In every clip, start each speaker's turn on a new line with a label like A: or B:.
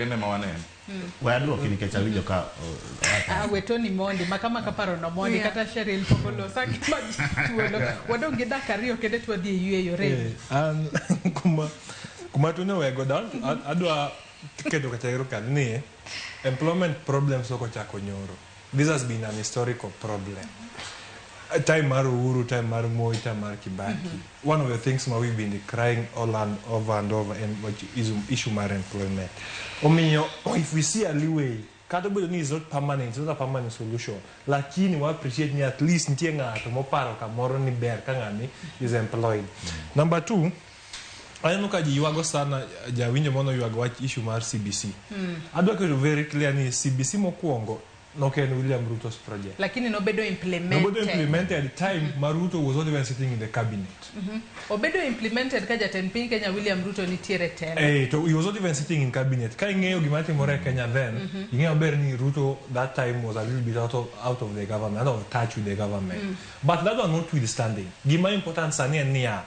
A: En ema wanene.
B: We aduoki nikech awinjo ka
C: Ah, we Tony mondi ma kama kaparo no mondi kata Cheryl pok olosa gi ma thuolo wadong' gi dakika ariyo kende to wadhi e yueyo rem
D: Eh, an kuma Tony owego adwa keto kacha erokamano ni employment problems ok ochako nyoro. This has been an historical problem. Time mar Uhuru, time mar Moi, time mar Kibaki. One of the things ma we've been crying all and over and over and which is issue mar employment. Omiyo, if we see a leeway, kata obedo ni is not permanent, it's not a permanent solution, lakini wa appreciate ni at least nitie ng'ato moparo kamoro ni ber ka ng'ani is employed. Number two, aneno ka ji ywago sana, jawinjo mono ywago wach issue mar CBC. Adwa keto very clear ni CBC mokwongo nok en William Ruto's project.
C: Lakini nobedo implemented.
D: Nobedo implemented time ma Ruto was not even sitting in the cabinet.
C: Obedo implemented ka jatend piny Kenya William Ruto nitiere telo.
D: Eh, to he was not even sitting in cabinet. Ka ing'eyo gima timore e Kenya then, ing'eyo maber ni Ruto that time was a little bit out of the government, out of touch with the government. But that one notwithstanding, gima important sani en niya,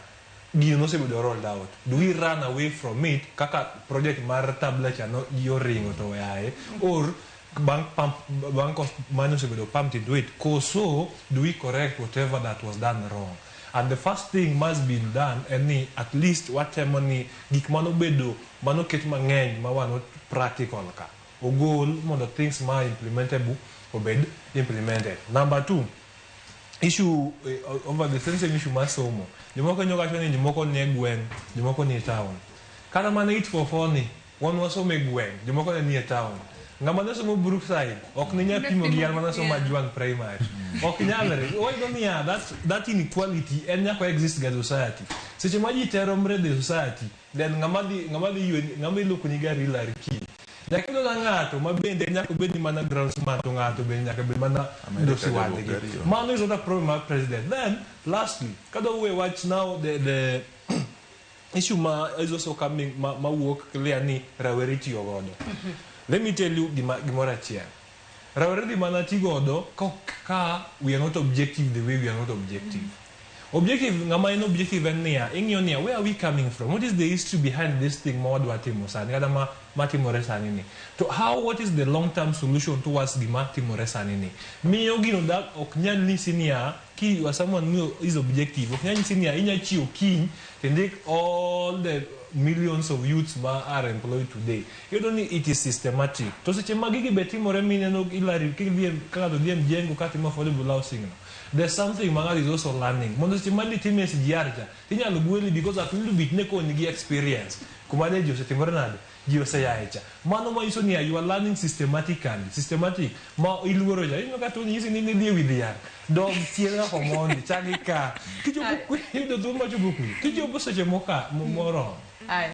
D: gino nosebedo rolled out. Do we run away from it kaka project mar tablet cha no ji oringo to oyaye or bank pump bank of money osebedo pumped into it koso do we correct whatever that was done wrong? And the first thing must be done en ni at least watemo ni gik manobedo manoket mang'eny ma were not practical ka ogol mondo things ma implementable obed implemented. Number two, issue over the same issue mar somo. Jomoko nyo wacho ni jomoko nie gweng', jomoko nie town. Kata mana 844 ni wan wasomo e gweng', jomoko ne nie town. Ng'ama ne somo Brookside ok ne nyal pimo gi an mane somo Ajwang Primary. Ok nyalre. Wayudo niya, that inequality en nyaka exist ga e society. Seche ma ji te romre the society, then ng'ama dhi ywe ng'ama iloko ni gari Hillary kiny. Nyaka iyud na ng'ato ma bende nyaka obed ni mana groundsman to ng'ato bende nyaka bed mana
A: America
D: dosi
A: jowuok
D: wadgi.
A: gariyo.
D: Mano is not a problem mar president. Then lastly, kadwa wuoyo wach now the issue ma is also coming ma wuok clear ni rawere itiyo godo. Let me tell you gima gimoro achiel. Rawere dhi mana ti godo ka we are not objective the way we are not objective. Objective, ng'ama en objective en niya, ing'iyo niya, where are we coming from? What is the history behind this thing ma wadwa timo sani kata ma matimore sani ni? To how, what is the long term solution towards gima timore sani ni? Miyo gino da ok nyal nyisi niya, ki you are someone who is objective, ok nyal nyisi niya, inya chiew kiny to indik all the millions of youths ma are employed today. Iyudo ni it is systematic. To seche ma gigi be timore mineno Hillary kidhi ka ng'ato dhi e mjengo katimo affordable housing no. There's something ma ng'ato is also learning. Mondo seche ma dhi time SGR cha, tinyalo gweli because at little bit ne koni gi experience. Kuma ne ji osetimore nade? Ji oseyae cha. Mano manyiso niya, you are learning systematically. Systematic. Ma iluoro cha. Ineno ka Tony nyisi ni nidhi e wi dhiang'. Dog chien kaka omondi, chak gi ka. Kichopo iyudo thuolo mar chopo kuno. Kichopo seche moromo.
C: Aya.